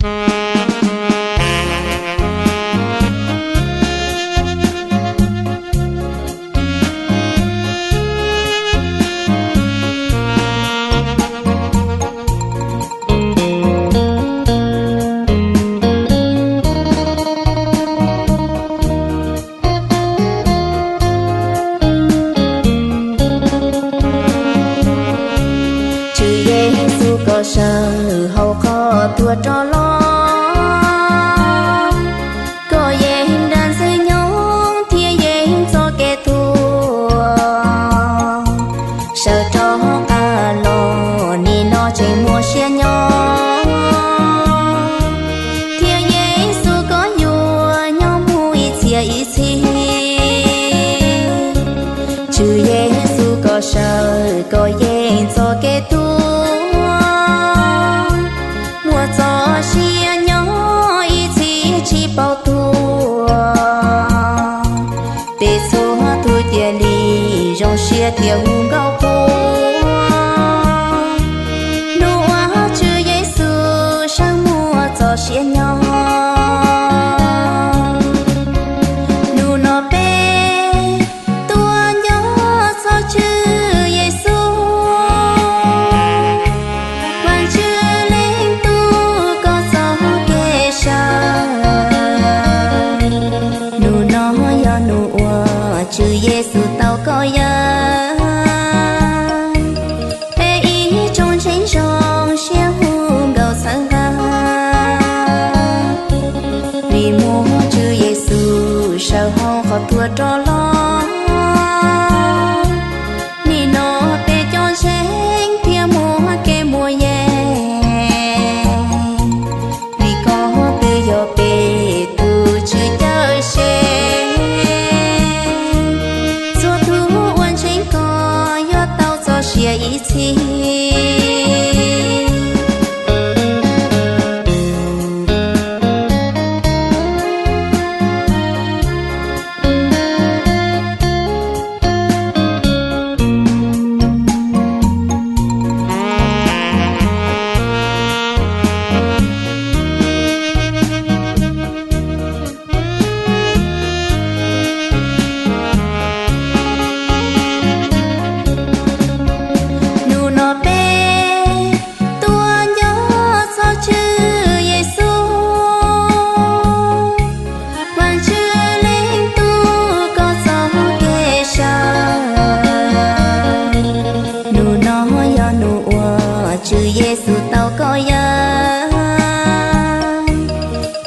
Tswv Yexus koj sawv hauv qhov tuag rov los, koj yeej dag ntxwg nyoog thiab yeej txoj kev tuag. Sawv rov qab los nim no tseem muaj sia nyob, thiab Yexus koj yuav nyob mus ib txhiab ib txhis. Tswv Yexus koj sawv koj yeej txoj kev tuag, muaj txoj sia nyob ib txhis tsis paub tuag. Peb txhua tus cia li zoo siab thiab hu nkauj quaj, hnub uas Tswv Yexus sawv muaj txoj sia nyob. Hnub no peb tuaj nco txog Tswv Yexus, Vaajtswv Leej Tub koj txoj kev sawv. Hnub no yog hnub uas Tswv Yexus tau koj yawg, peb ib tsoom ntseeg zoo siab hu nkauj txhawb nqa, vim muaj Tswv Yexus sawv hauv qhov tuag rov los. Nim no peb cov ntseeg thiaj muaj kev muaj yeej, vim koj twb yog peb tus Tswv Cawmseej. Txhua tus uas ntseeg koj yuav tau txoj sia ib txhis. Hnub no peb tuaj nco txog Tswv Yexus, Vaajtswv Leej Tub koj txoj kev sawv. Hnub no yog hnub uas Tswv Yexus tau koj yawg,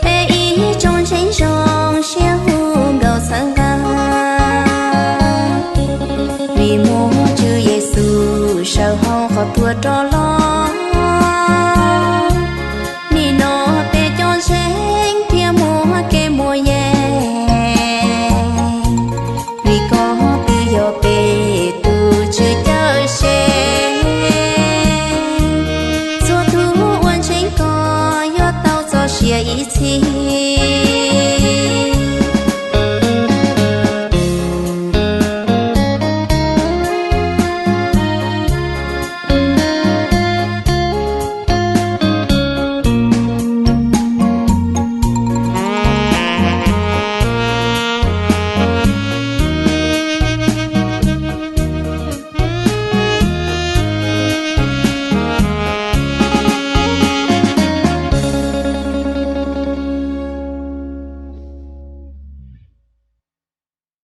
peb ib tsoom ntseeg zoo siab hu nkauj txhawb nqa, vim muaj Tswv Yexus sawv hauv qhov tuag rov los. Nim no peb cov ntseeg thiaj muaj kev muaj yeej, vim koj twb yog peb tus Tswv Cawmseej. Txhua tus uas ntseeg koj yuav tau txoj sia ib txhis.